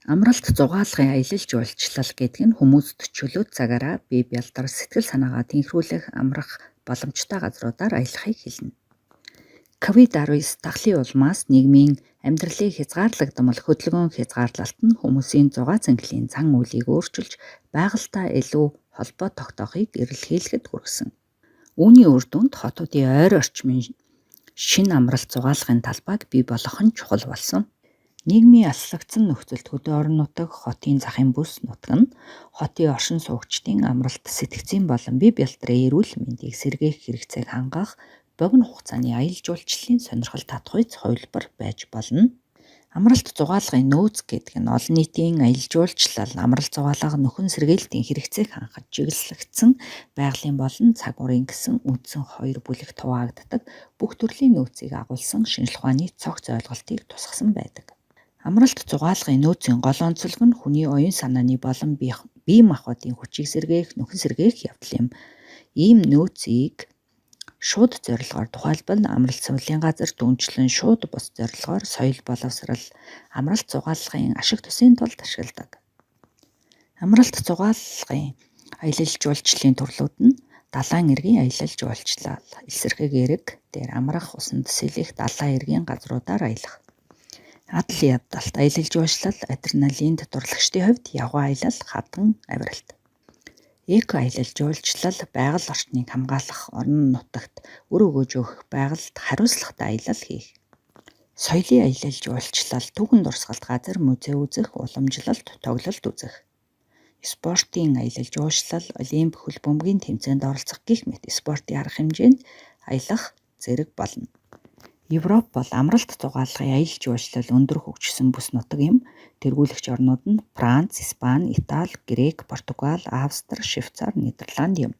Амралт зугаалгын аялал жуулчлал гэдэг нь хүмүүст чөлөөт цагаараа бие бялдар, сэтгэл санаагаа тэнхрүүлэх, амрах боломжтой газруудаар аялахыг хэлнэ. Ковид-19 дахлын улмаас нийгмийн амьдралыг хязгаарлагдмал хөдөлгөөн хязгаарлалт нь хүмүүсийн зугаа цэнгэлийн зан үйлийг өөрчилж, байгальтай илүү холбоо тогтоохыг эрэлхийлэхэд хүргэсэн. Үүний үр дүнд хотуудын ойр орчмын шинэ амралт зугаалгын талбайг бий болгох нь чухал болсон. Нийгмийн алслагдсан нөхцөлд хөдөө орон нутаг, хотын захын бүс нутаг нь хотын оршин суугчдын амралт, сэтгэцийн болон бие бялдрын эрүүл мэндийг сэргээх хэрэгцээг хангах богино хугацааны аялал жуулчлалын сонирхол татахуйц хувилбар байж болно. Амралт зугаалгын нөөц гэдэг нь олон нийтийн аялал жуулчлал, амралт зугаалга, нөхөн сэргийлтийн хэрэгцээг хангахад чиглэгдсэн байгалийн болон цаг уурын гэсэн үндсэн хоёр бүлэгт хуваагддаг бүх төрлийн нөөцийг агуулсан шинжлэх ухааны цогц ойлголтыг тусгасан байдаг. Амралт зугаалгын нөөцийн гол онцлог нь хүний оюун санааны болон бие махбодын хүчийг сэргээх, нөхөн сэргээх явдал юм. Ийм нөөцийг шууд зорилгоор, тухайлбал амралт суудлын газар, түүнчлэн шууд бус зорилгоор соёл боловсрол, амралт зугаалгын ашиг тусын тулд ашигладаг. Амралт зугаалгын аялал жуулчлалын төрлүүд нь далайн эргийн аялал жуулчлал, элсэрхэг эрэг дээр амрах, усанд сэлэх, далайн эргийн газруудаар аялах. Адал явдалт, аялал жуулчлал, адреналинд дурлагчдын хувьд явган аялал, хадан авиралт. Эко аялал жуулчлал байгаль орчныг хамгаалах, орон нутагт үр өгөөж өгөх, байгальд хариуцлагатай аялал хийх. Соёлын аялал жуулчлал түүхэн дурсгалт газар, музей үзэх, уламжлалт, тоглолт үзэх. Спортын аялал жуулчлал, олимп хөл бөмбөгийн тэмцээнд оролцох гэх мэт спортын арга хэмжээнд аялах зэрэг болно. Европ бол амралт зугаалгын аялал жуулчлал өндөр хөгжсөн бүс нутаг юм. Тэргүүлэгч орнууд нь Франц, Испани, Итали, Грек, Португал, Австри, Швейцарь, Нидерланд юм.